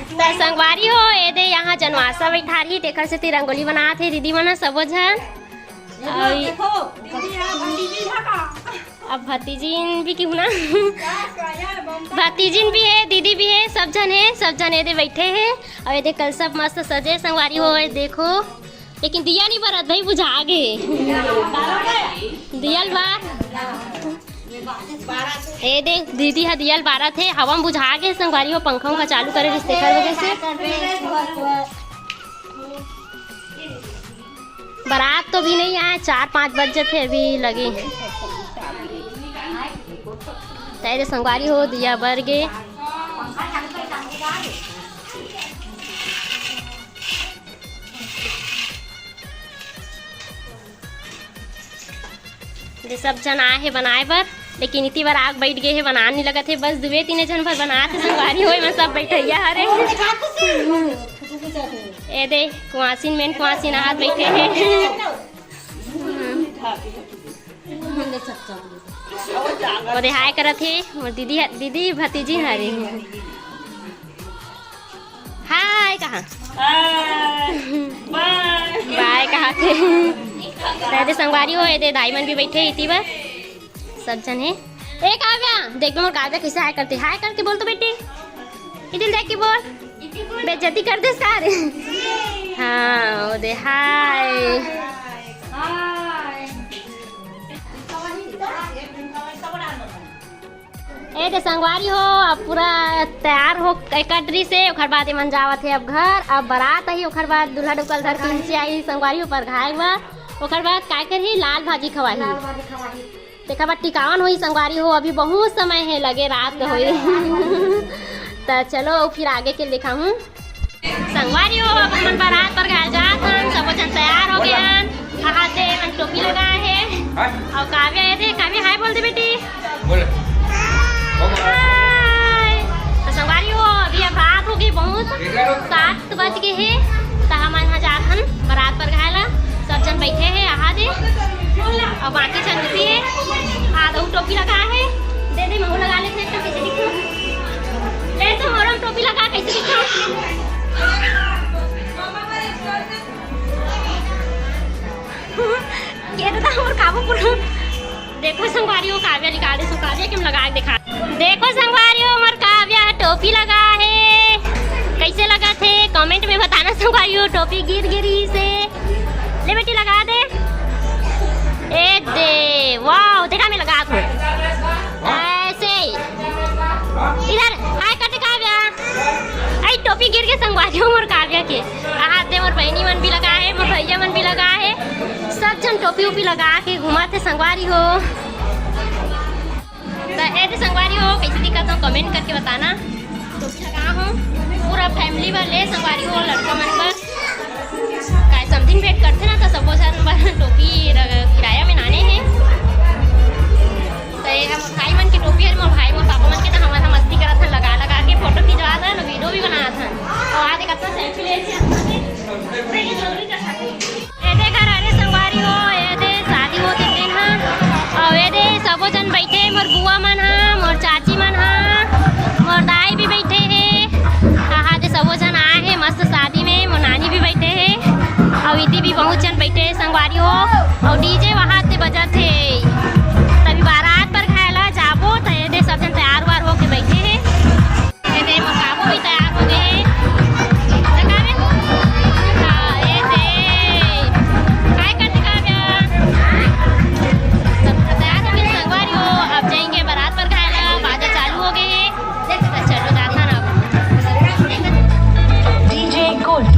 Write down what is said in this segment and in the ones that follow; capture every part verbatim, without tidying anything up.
त संगवारी हो, ए दे यहाँ जनवासा बैठारही, तेखर सेती रंगोली बनात हे दीदी मन ह सबो झन। अउ देखो, दीदी ह भतीजी ह का? अब भतीजिन भी कहूँ ना। भतीजिन भी हे, दीदी भी हे, सब झन हे, सब झन ए दे बैठे हे। अउ ए दे कलसा मस्त सजे संगवारी हो, ए देखो। लेकिन दिया नहीं बरत भाई, बुझा गे। दिया ल बार। ए दे, दीदी ह दिया ल बारत हे, हवा म बुझा गे संगवारी हो, पंखा उंखा चालू करे रहिस, तेखर वजह से। बारात तो भी नहीं आए, चार पाँच बज जाथे अभी लगे। त ए दे संगवारी हो, दिया बर गे। जे सब झन आए हे बनाए बर, लेकिन इति बर आग बैठ गे हे, बनान नहीं लगत हे, बस दुए तीने झन भर बनात हे संगवारी हो, एमन सब बैठइया हरे। ए दे कुआसिन, मेन कुआसिन आत बैठे हे। ओ दे हाय करत हे मोर दीदी, दीदी भतीजी हरे। हाय कहा। हाय। बाय। बाय कहा थे। त ए दे संगवारी हो, ए दे दाई मन भी बैठे इति बर। सब झन हे। ए काव्या, देख मोर काव्या कैसे हाय करते। हाय करके बोल तो बेटी। इधर देख के बोल। बेइज्जती कर दे सारे। हाँ, ओ दे हाय। हाय। ए दे संगवारी हो, अब पूरा तैयार हो एकट्री से, ओखर बाद एमन जावत हे अब घर। अब बारात आही, ओखर बाद दूल्हा डउका ल धर के नीचे आही संगवारी हो परघाए बर। ओखर बाद काय करही, लाल भाजी खवाही। लाल भाजी खवाही। तेखर बाद टिकावन होही संगवारी हो, अभी बहुत समय हे लगे, रात होही। त चलो फिर आगे के दिखाहूँ। संगवारी हो, अब हमन बारात परघाए जात हन, सबो झन तैयार हो गे हन। आहा दे, एमन टोपी लगाए हे। हाँ? अउ काव्या ए दे, काव्या हाय बोल दे बेटी। बोल। हाय। त संगवारी हो, अभी अब रात हो गे बहुत, सात बज गे हे, त हमन ह जात हन बारात परघाए ला। सब झन बैठे हे, आहा दे। अउ बाकी झन उती हे। आ दे, टोपी लगा हे। दे दे, महू लगा लेथे, एक ठन कैसे दिखहूँ। ले तो मोरो म टोपी लगा, कैसे दिखहूँ। ये तो मोर काबू पूरा। देखो संगवारी हो, काव्या निकाले सो, काव्या के हम लगा के दिखा। देखो संगवारी हो, मोर काव्या टोपी लगा हे, कैसे लगत हे comment में बताना संगवारी हो। टोपी गिर गिरी से ले बेटी लगा दे। ए दे, वाओ, देखा मैं लगा दूँ। ऐसे। इधर, हाय कर दे काव्या। आई टोपी गिर के संगवारी हो मोर काव्या के। आहा दे मोर बहिनी मन भी लगा हे, मोर भैया मन भी लगा हे। सब झन टोपी उपी लगा के घूमत हे संगवारी हो। त ए दे संगवारी हो, कैसे दिखत हो, comment करके बताना। टोपी लगा हो, पूरा family बर ले संगवारी हो, लड़का मन बर। काय समधिन भेंट करथे ना, त सबो झन बर टोपी र-, किराया में लाने हे। त ए हम भाई मन के टोपी हे, मोर भाई, मोर पापा मन के, त हमन ह मस्ती करत हन, लगा, लगा के फोटो खिंचवात हन, video भी बनात हन। अउ आ दे कतना selfie ले। ए दे घर हरे संगवारी हो, ए दे शादी होत हे तेन ह। अउ ए दे सबो झन बइठे, मोर बुआ मन ह, मोर चाची मन ह, मोर दाई भी बइठे हे। आहा दे सबो झन आए हे मस्त शादी में, मोर नानी भी बइठे हे। अउ इति भी बहुत झन बइठे हे संगवारी हो। अउ DJ वहां ते बजत हे। तभी बारात परघाए ला जाबो, त ए दे सब झन तैयार वार होके बइठे हे। ए दे, मोर बाबू भी तैयार हो गए हे। त काव्या? हाँ, ए दे। काय करथे काव्या? सब तैयार हो गए संगवारी हो। अब जाएंगे बारात परघाए ला, बाजा चालू हो गए हे। त चलो जाता ना अब। DJ Gold।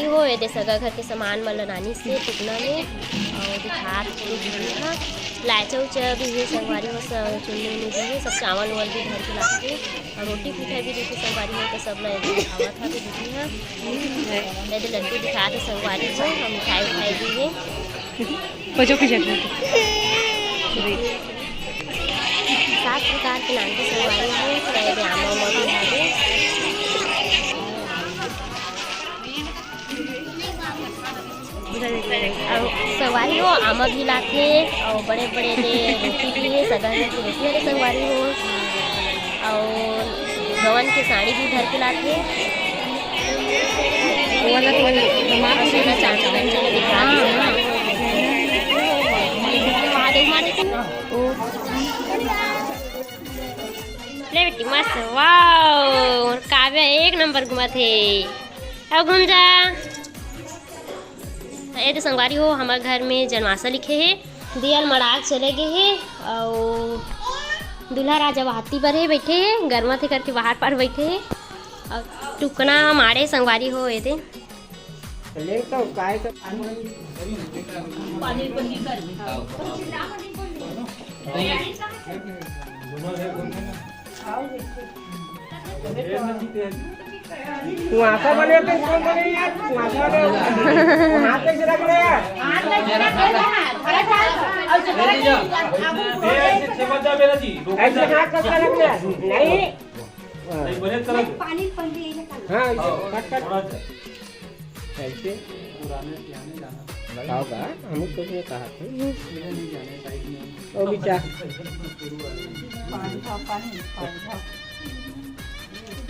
हो, एदे सगा घर के सामान मन ल नानिस हे टुकना में, अउ दिखात हे दीदी ह। लायचा उचा भी हे संगवारी हो, स-, चुन्नी उन्नी भी हे, सब चावल उवल भी धर के लाथे, अउ रोटी पीठा भी देथे संगवारी हो, तो सब ल एदे दिखावत हवे दीदी ह। एदे लड्डू दिखात हे संगवारी हो, अउ मिठाई उठाई भी हे। बजो की जगह। सात प्रकार के नान के संगवारी हो, तो एदे आमा उमा भी हवे। अउ संगवारी हो, आमा भी लाथे, अउ बड़े बड़े दे रोटी भी हे, सगा घर के रोटी हे संगवारी हो, अउ गवन के साड़ी भी धर के लाथे। वो वाला तो वही, दिमाग में सोना चांदी बन के दिखा दे संगवारी हो। महादेव मारे के ना। ओ। ले बेटी, मस्त, वाओ, काव्या एक नंबर घुमत हे। अब घूम जा। त एदे संगवारी हो, हमर घर में जनवासा लिखे हे, दिया ल मड़ाक चले गे हे, अउ दूल्हा राजा वाहती बर हे, बैठे हे, गरमाथे करके बाहर पार बैठे हे, अउ टुकना माड़े संगवारी हो, एदे। ले तो काय कर कुआसा बने तो कौन बने यार? कुआसा बने। हाथ कैसे रख रहे यार? ऐसे हाथ कैसे रख रहे यार? नहीं। पानी, पानी। हाँ, ऐसे कट, कट। थोड़ा सा। कैसे? पुराने, पुराने जाना। का होगा? हम तो ये कहा थे। वो भी चाह। पानी खाओ, पानी, पानी खाओ।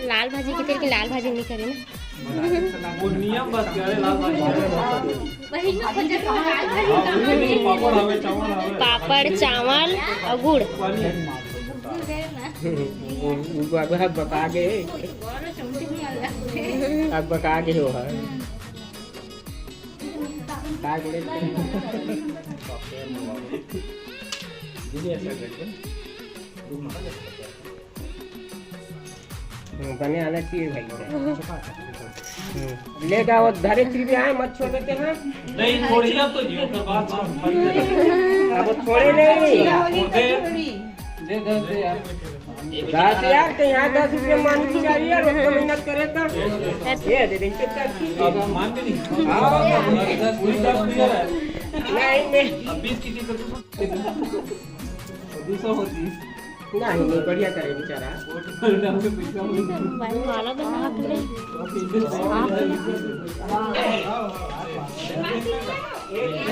लाल भाजी के तेल के लाल भाजी नहीं करे ना। वो नियम बस करे, लाल भाजी। वही में खोजे तो लाल भाजी कहाँ है? पापड़ हवे, चावल हवे। पापड़, चावल और गुड़। पानी। वो, वो बता, बता के। अब बका के हो है। का बोले? हम्म, बने आना चाहिए भाई। हम्म, ले जाओ, धरे चीज आए, मत छोड़ देते हैं। नहीं, थोड़ी ना तो जियो, फिर बात, बात। अब थोड़े नहीं। छोड़ दे। दे, दे, दे यार। बस यार, तो यहाँ दस रुपये मांगनी चाहिए, रोज तो मेहनत करे तो। ये दे दे, इनके साथ की। अब मान भी नहीं। हाँ। पूरी दस रुपये है। नहीं, नहीं। अब बीस की चीज़ कर दो। दो सौ होती। नहीं, नहीं, बढ़िया करे बेचारा। वो तो कर डाल के पैसा हो गया। मोबाइल वाला बना के ले।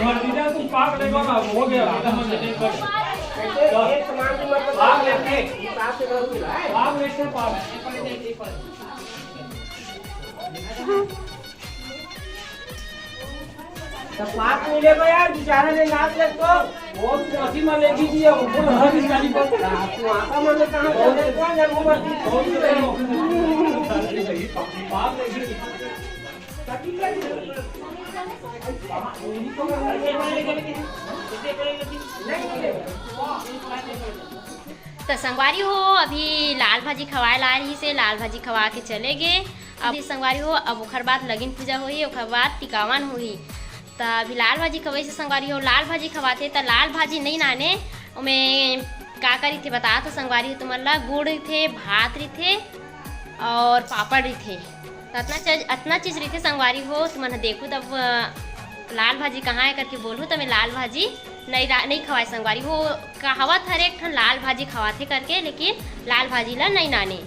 भतीजा, तुम पाक लेकर आओ, हो गया। पाक लेके, पाक लेके, पाक। तो पाक मिलेगा यार, बेचारा ने नाच ले तो। वो तो अथी में ले लीजिए, वो बोल रहा है, बेचारी को। तू आता मन कहाँ से ले तो यार, वो बात। पाक लेके। त संगवारी हो, अभी लाल भाजी खवाए ला रहिस हे, लाल भाजी खवा के चले गे। अभी संगवारी हो, अब ओखर बाद लगिन पूजा होही, ओखर बाद टिकावन होही। त अभी लाल भाजी खवाइस हे संगवारी हो, लाल भाजी खवाथे त लाल भाजी नइ नाने, ओमे का का रहिथे बतात हों संगवारी हो तुमन ला। गुड़ रहिथे, भात रहिथे अउ पापड़ रहिथे। त अतना चीज, अतना चीज रहिथे संगवारी हो, तुमन ह देखहू तब, अ, लाल भाजी कहाँ हे करके बोलहू, त मैं लाल भाजी नइ रा-, नइ खवाए संगवारी हो। कहावत हर एक ठन लाल भाजी खवाथे करके, लेकिन लाल भाजी ला नइ नाने।